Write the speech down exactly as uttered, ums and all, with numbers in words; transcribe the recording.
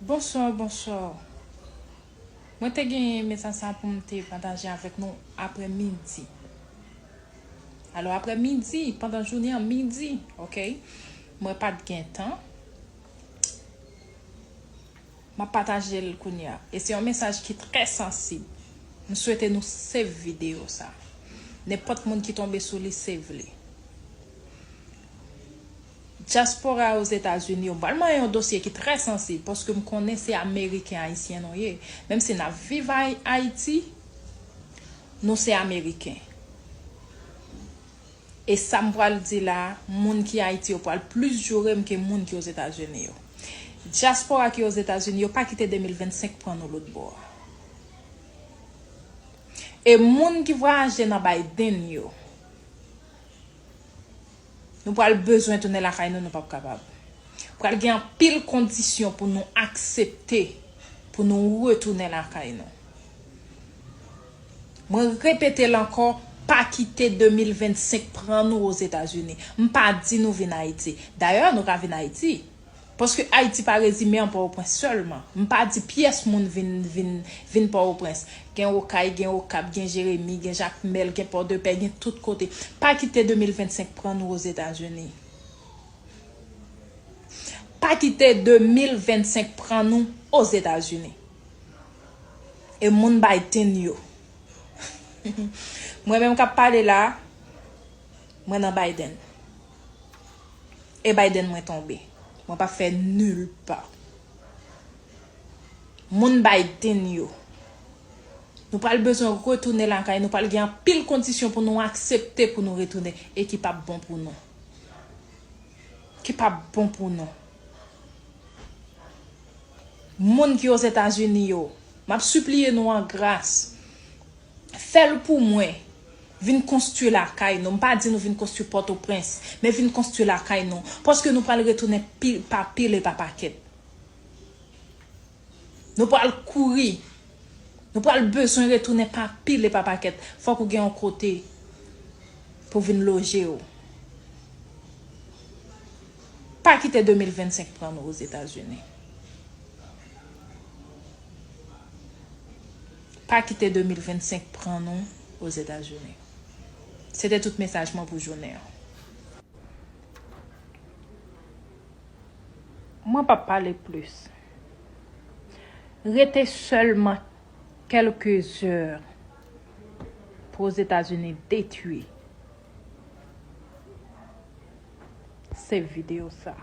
Bonswa, bonswa. Mwen te gen mesaj sa pou m te pataje avèk nou aprè midi. Alò, aprè midi, pandan jounen an, midi, oke? Mwen pa t gen tan. M ap pataje l kounye a. E se yon mesaj ki trè sansib. M swete nou save videyo sa. Nenpòt moun ki tonbe sou li, save li. Dyaspora Ozetazini yo, m pral manyen yon dosye ki trè sansib, paske m konnen se Ameriken Ayisyen nou ye. Menm si n ap viv Ay-, Ayiti, nou se Ameriken. E sa m pral di la, moun ki Ayiti yo pral plis joure m ke moun ki Ozetazini yo. Dyaspora ki Ozetazini yo, pa kite de mil vennsenk pran nou lòt bò a. E moun ki vwayaje nan Biden yo, nou pral bezwen tounen lakay nou, nou p ap kapab. Pral gen anpil kondisyon pou nou aksepte pou nou retounen lakay nou. Mwen repete l ankò, pa kite de mil vennsenk pran nou Ozetazini. M pa di nou vin Ayiti. Dayè, nou ka vin Ayiti. Paske Ayiti pa rezime an Pòtoprens sèlman. M pa di pyès moun vin, vin, vin Pòtoprens. Gen Okay, gen Okap, gen Jeremi, gen Jakmèl, gen Pòdepè, gen tout kote. Pa kite de mil vennsenk pran nou Ozetazini. Pa kite de mil vennsenk pran nou Ozetazini. E moun Biden yo. Mwen menm k ap pale la, mwen nan Biden. E Biden mwen tonbe. Mwen pa fè nil pa. Moun Biden yo. Nou pral bezwen retounen lakay, nou pral gen anpil kondisyon pou nou aksepte pou nou retounen e ki p ap bon pou nou. Ki p ap bon pou nou. Moun ki Ozetazini yo, m ap sipliye nou an gras, fè l pou mwen. Vin konstwi lakay nou. M pa di nou vin konstwi Pòtoprens, men vin konstwi lakay nou. Paske nou pral retounen pi-, pa pil e pa pakèt. Nou pral kouri. Nou pral bezwen retounen pa pil e pa pakèt. Fòk ou gen yon kote pou vin loje w. Pa kite de mil vennsenk pran nou Ozetazini. Pa kite de mil vennsenk pran nou Ozetazini. Se te tout mesaj mwen pou jounen an. Mwen p ap pale plis. Rete sèlman kèlke zè pou Ozetazini detwi. Save videyo sa.